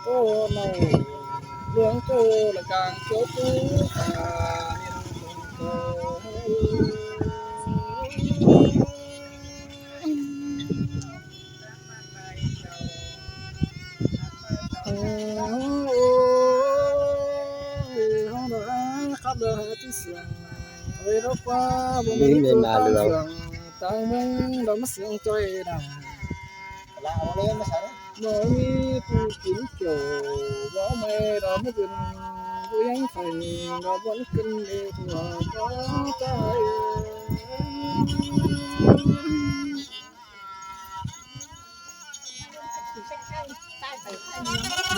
ໂອ້ ເນົາເລື່ອງໂກລະກາງໂຈປູ ມີແມ່ນາເຫຼືອງ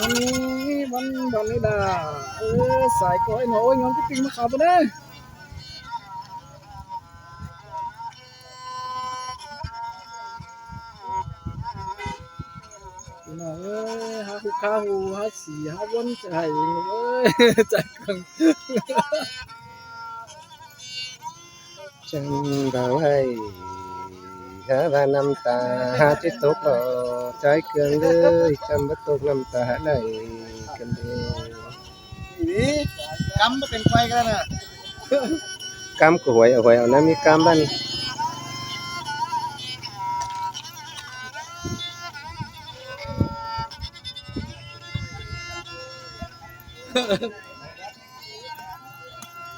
ວັນນີ້ ວັນ ວັນນີ້ດາ ເອີ ສາຍກ້ອຍເນາະ ໂອ້ຍ ງາມຄືປິງມາຂາວປານໃດ. ພີ່ນ້ອງເອີຍ ຫາຮູບຄາຫູ ຫາສີຫາວົນໃຈໃຫ້ເອີຍ ໃຈກັນ ຈັ່ງບໍ່ໄຫວ ຫາວ່ານ້ຳຕາຫາຊິຕົກບໍ່ ໃຈເຄື່ອງເອີຍ ຈຳບໍ່ຕົກນ້ຳຕາໄຫຼກັນເດີ. ອີ່ຫຼີ ກຳບໍ່ເປັນໄຟກັນນະ ກຳກໍຫວຍເອົາ ຫວຍເອົານະ ມີກຳມັນ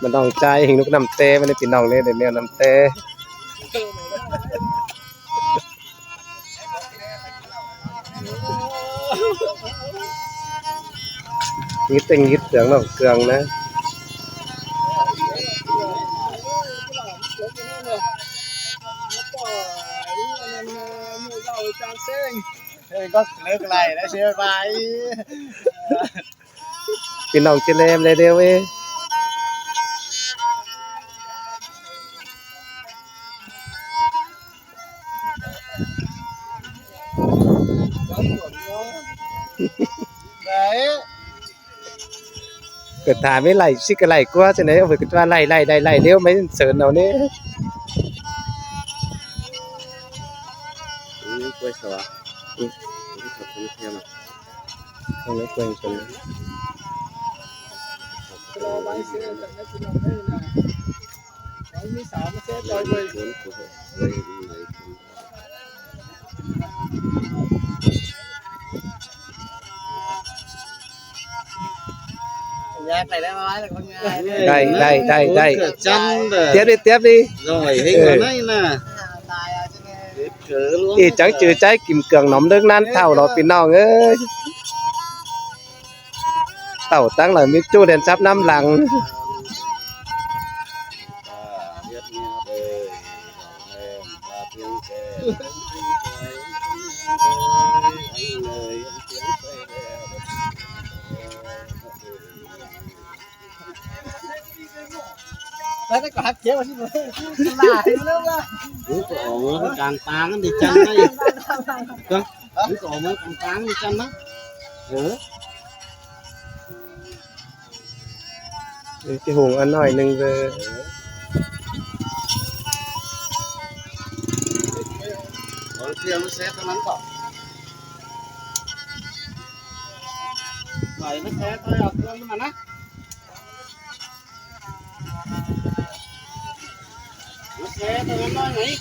ມັນຕ້ອງຈ່າຍໃຫ້ນົກນ້ຳແຕ່ ມັນໄດ້ພີ່ນ້ອງເດ້ ໄດ້ແມວນ້ຳແຕ່. ງຶດແຕ່ງຶດເຄື່ອງນອກເຄື່ອງນະ ເອີ ກໍເລີກໄລ່ແລ້ວເຊບາຍ. ພີ່ນ້ອງຈະແລມແລເດີເວີຍ ໄດ້ ກໍຖາມໃຫ້ໄລ່ຊິກໍໄລ່ກວ່າຈັ່ງໃດ ເພິ່ນກໍວ່າໄລ່ ໄລ່ ໄລ່ ໄລ່ເລັວ ໄມ່ເຊີນເອົານີ້ ອືມ ກ້ວຍສະຫວາ ອືມ ຂອບຄຸນເພື່ອນ. ເອົາແລ້ວແກວ່ງກັນ ມີສາວມາເຊຈອຍເລີຍ ຢາກໄດ້ແລ້ວ ໄດ້ ໄດ້ ໄດ້ ໄດ້ ຕຽບດີ ຕຽບດີ ລອຍໃຫ້ກວ່ານັ້ນນະ ເອີ ອີ່ຈັງຈື່ໃຈກິນເກືອງໜອມເລິກນານເທົ່າເນາະ ພີ່ນ້ອງເອີຍ. ເຕົ້າຕັ້ງຫຼັງມີຈູ້ແລ່ນຈັບນຳຫຼັງ ແລ້ວກໍຮັກເຈັບວ່າຊິບໍ່ຫຼາຍເລີຍວ່າ ມັນກໍອອກມາກາງຕາກັນດີຈັງໄດ໋ ມັນກໍອອກມາກາງຕາກັນດີຈັງນະ ເອີ. ເອີ ຊິຫຸງອັນໜ້ອຍໜຶ່ງເດີ ເອົາເຄື່ອງມາແຊະເທົ່ານັ້ນກໍ ໄປມາແຊະ ໄປເອົາເຄື່ອງມານະ ມາແຊະເທົ່ານັ້ນໜ້ອຍໜຶ່ງ.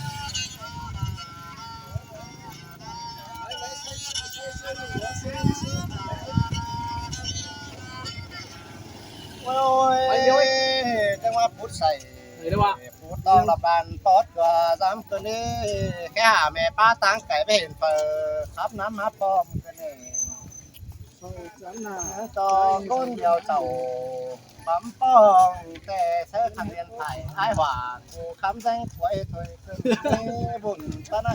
ໂອ້ຍ ໄປເດີເວີຍ ຈັ່ງວ່າປຸດໃສ່ ໄປເດີວະ ປຸດຕ້ອງລະບານປອດກວ່າສາມຄືນນີ້ ແຄ່ຫາແມ່ປ້າຕ່າງໄກໄປເຫັນເປີ ຂັບນຳມາພ້ອມຄືນນີ້ ຕໍ່ຄົນດຽວເຈົ້າ ບຳປ້ອງແຕ່ເຊີຄັນວຽນໄພ ອ້າຍຫວ່າງ ຜູ້ຄຳແສງຄວາຍຖ້ວຍເຄິ່ງ ບຸນປານໃດ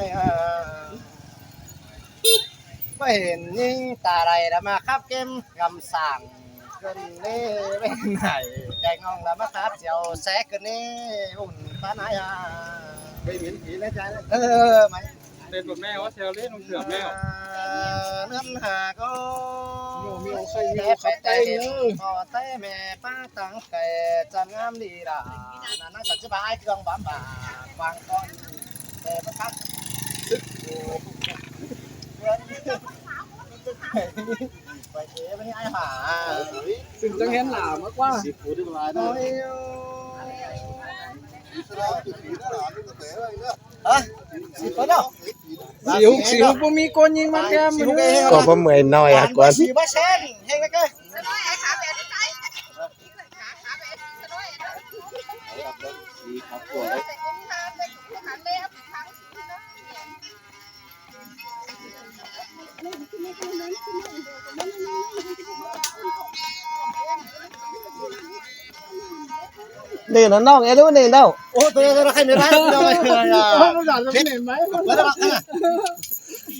ບໍ່ເຫັນຍິງຕາໃດລະມາຂັບເກມກຳສ້າງ ເກີນເລເວັນໃຫ້ ແກງອ່ອງລະມາຂັບສຽວແຊກເກີນນີ້ ບຸນປານໃດ ໄປເຫັນຜີແລ້ວຈ້າ ເອີ ໄປ ເຕັມແມ່ວ່າແຊວເດ້ ນ້ອງເສືອແມ່ ເອີ ເລື່ອນຫາກໍ ມີເອົາໄຂ່ ມີເອົາໄຂ່ໄກ່ເດີ ພໍແຕ່ແມ່ປ້າຕັ້ງແຕ່ຈັນງາມດີລາ ນັ້ນນະ ສາມສິບຫ້າ ອ້າຍເຄື່ອງບຳບາ ວາງກ່ອນ ແຕ່ບໍ່ທັນ ເດືອນ ເປັນຈັ່ງເຫັນຫຼາມາກວ່າ ຮະ ຊິໄປເນາະ ຊິຫຸກ ຊິຫຸກ ບໍ່ມີໂກນຍິງມາແກ້ມ ຊິຫຸກເອງ ກໍບໍ່ເມື່ອຍໜ້ອຍອະກວນ ຊິມາແຊນແຮງນະເກີ. ເດີນນ້ອງເອດູເດີນເດ້າ ໂອ້ ໂຕໃຫ້ໄດ້ ເ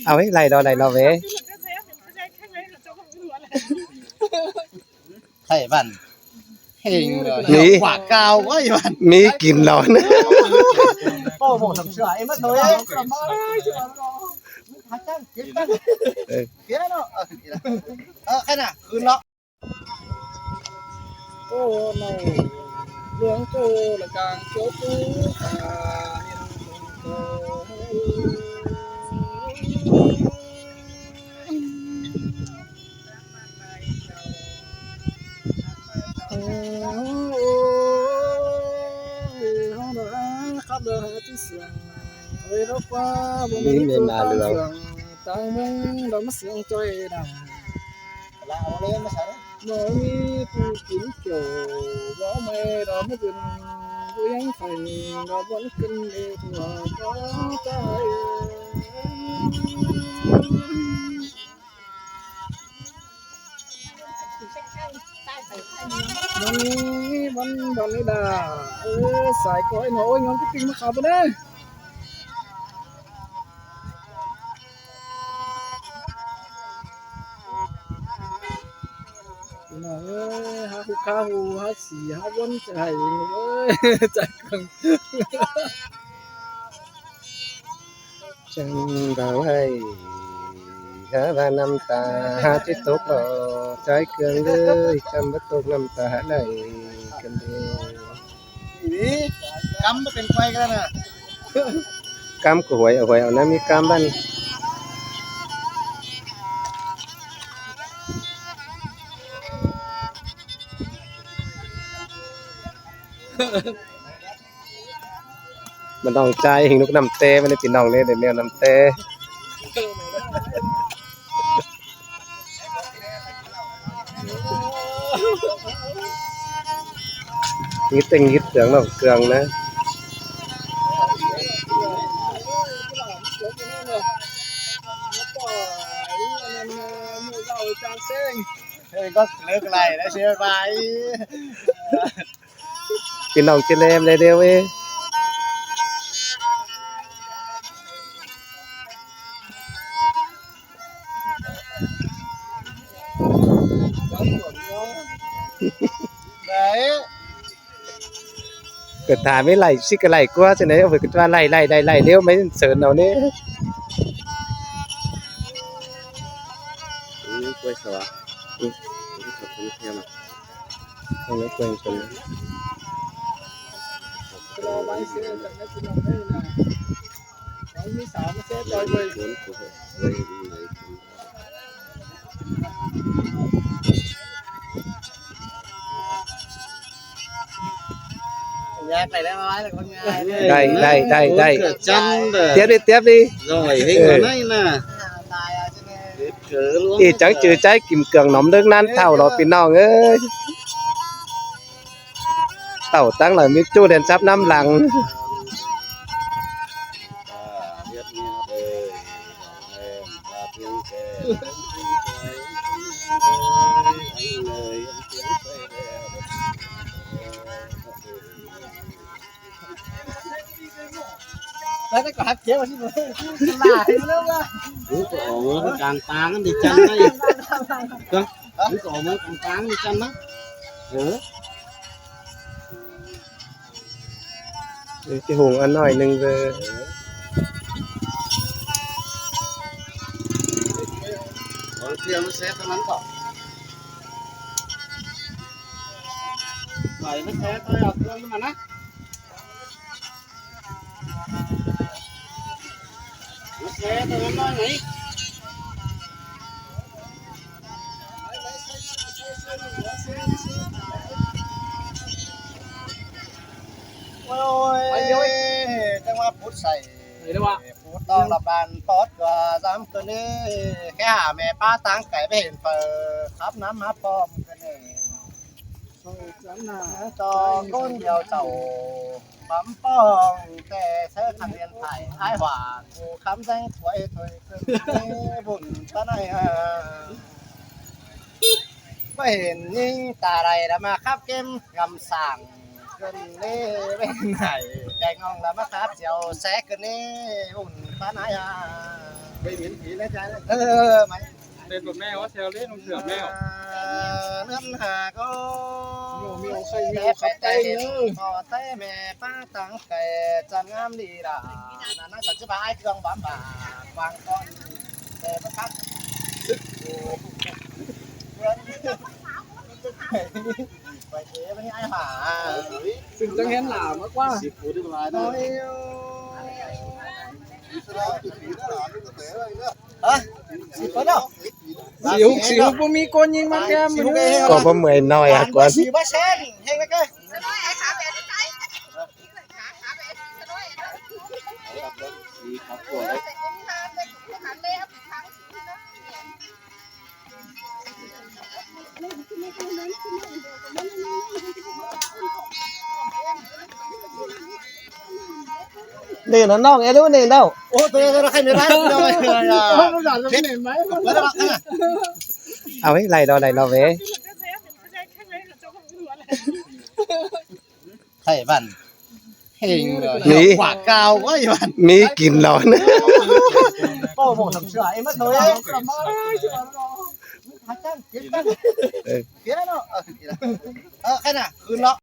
ອົາໄວ້ໄລ່ດອກໄລ່ດອກເວີຍ. ໄທບ້ານເຮງ ມີ ກວ່າເກົ່າເວີຍບ້ານ ມີກິນເນາະ ໂອ້ໂຫ ສຳເຊື່ອ ເອີ ມາໂຕ ເອີ ເອີ ເອີ ໃຄນະ ຄືນເນາະ. ໂອ້ ເນາະ ຫຼວງໂຕລະກາງໂຈປູ ມີແມ່ນາເຫຼືອງ ຕາງເມືອງດຳສຽງຈ້ອຍດັງ ລະເອົາເລີຍມາໃສ່ ບໍ່ມີຜູ້ກິນເຈົ້າ ບໍ່ແມ່ນດອກມາເປັນຜູ້ຍັງໃສ່ ດອກບໍ່ຂຶ້ນເອກວ່າກໍຕາຍ. ມັນມີມັນບັນດາ ເອີ ສາຍກ້ອຍເນາະ ໂອ້ຍ ງອມກະຕິງມາຂາບບໍ່ໄດ້. ພີ່ນ້ອງເອີຍ ຫາຜູ້ຄາຫູ ຫາສີ ຫາວົນໃຈເອີຍ ໃຈກັນ ຈັ່ງບໍ່ໄຫວ ຫາວ່ານ້ຳຕາຫາຊິຕົກບໍ່ ໃຈເຄື່ອງເອີຍ ຈຳບໍ່ຕົກນ້ຳຕາໄຫຼກັນເດີ້. ອີ່ຫຼີ ກຳບໍ່ເປັນໄຟກັນນະ ກຳກໍຫວຍເອົາ ຫວຍເອົານະ ມີກຳບ້ານ ມານ້ອງຈາຍຫິງລູກນ້ຳແຕ່ ມາໄດ້ພີ່ນ້ອງເດ້ ໄດ້ແນວນ້ຳແຕ່. ມີແຕ່ງຍິດເຄື່ອງນອກເຄື່ອງນະ ເອີ ກໍເລີກໄລ່ແລ້ວເຊບາຍ. ພີ່ນ້ອງຈະແລມໄດ້ເດ້ເວີຍ ໄດ້ ກໍຖາມໃຫ້ໄລ່ຊິກໍໄລ່ກວ່າຈັ່ງໃດ ເພິ່ນກໍວ່າໄລ່ ໄລ່ ໄລ່ ໄລ່ເລັວ ມາເຊີນເອົານີ້ ອືມ ກ້ວຍສະຫວາ ອືມ ຂອບຄຸນເພື່ອນ. ເອົາໄວ້ກ່ອນ ມີສາມເຊດ ແຍກໄປໄດ້ ໄດ້ ໄດ້ ໄດ້ ໄດ້ ຈັນເດີ ຕຽບດີ ຕຽບດີ ລອຍໃຫ້ ເອີ ໄດ້ນະ ອີ່ຈັງຈື່ໃຈກິນເກືອງໜອມເລິກນານເຖົ້າເນາະ ພີ່ນ້ອງເອີຍ. ເຕົ້າຕັ້ງຫຼາຍມີຈູແດນຊັບນ້ຳຫຼັງ ແລ້ວກໍຫັກເຈັບວ່າຊິ ຫຼາຍເລີຍວ່າ ມັນກໍອອກມາກາງປາງ ມັນດີຈັນໄດ້ ມັນກໍອອກມາກາງປາງ ດີຈັນນະ ເອີ. ເອີ ຊິຫຸງອັນໜ້ອຍໜຶ່ງເດີ ເອົາເຄື່ອງມາແຊະເທົ່ານັ້ນກໍ ໄປມາແຊະ ໄປເອົາເຄື່ອງມານະ ມາແຊະເທົ່ານັ້ນໜ້ອຍໜຶ່ງ. ໂອ້ຍ ໄປເລີຍ ຈັ່ງວ່າປຸດໃສ່ ນີ້ເດ້ວ່າ ປູດຕ້ອງລະບານປອດກວ່າສາມຄືນນີ້ ແຄ່ຫາແມ່ປ້າຕ່າງໄກໄປເຫັນເປີ ຂັບນຳມາພ້ອມຄືນນີ້ ຕໍ່ຄົນດຽວເຈົ້າ ບຳປ້ອງແຕ່ເຊີຄັນວຽນໄພ ອ້າຍຫວ່າງຜູ້ຄຳແສງຄວາຍຖ້ວຍຂຶ້ນ ບຸນປານໃດຫາ ບໍ່ເຫັນຍິງຕາໃດລະມາຂັບເກມງຳສ້າງ ຂຶ້ນນີ້ເປັນໄຫນແກງອ່ອງລະມາຂັບສຽວແຊກຂຶ້ນນີ້ ບຸນປານໃດຫາ ໄປເຫັນຜີໃນໃຈເລີຍ ເອີ ມາ ເປັນແບບແມວ ແຊວເລີຍ ໜຸ່ມເສືອແມວ ເອີ ເລື່ອນຫາກໍ ແຕ່ໄປແຕ່ເຫັນ ພໍແຕ່ແມ່ປ້າຕ່າງແຕ່ຈັນງາມດີດາ ນານາສັດຈະບາຍເຄື່ອງບຳບາກວາງກ່ອນ ແຕ່ບໍ່ທັນ ໄປເຈມັນໃຫ້ຫາ ເປັນຈັ່ງເຫັນຫຼາມາກວ່າ ໂອ້ຍ ຮະ ສິບຄົນເນາະ ສິບຫົກ ສິບຫົກ ບໍ່ມີໂກນຍິງມາແກ້ມ ສິບຫົກ ກໍບໍ່ເມື່ອຍໜ້ອຍຫາກວ່າ ສິບເປີເຊັນ ເຮັດແລ້ວກໍ ເນາະ ນ້ອງເອລູເນາະ ໂອ້ ໂຕ ໂຕ ໃຄເນໄດ້ ເອົາໄວ້ໄລ່ດອກໄລ່ດອກເວີຍ ໄທບ້ານ ເຮັງເລີຍ ມີ ກວ່າເກົ່າເວີຍບ້ານ ມີກິນນອນ ໂອ້ ບໍ່ທຳເຊື່ອ ເອັມມາໂຕ ເອີ ເອີ ເອີ ຂະໜາດຄືນເນາະ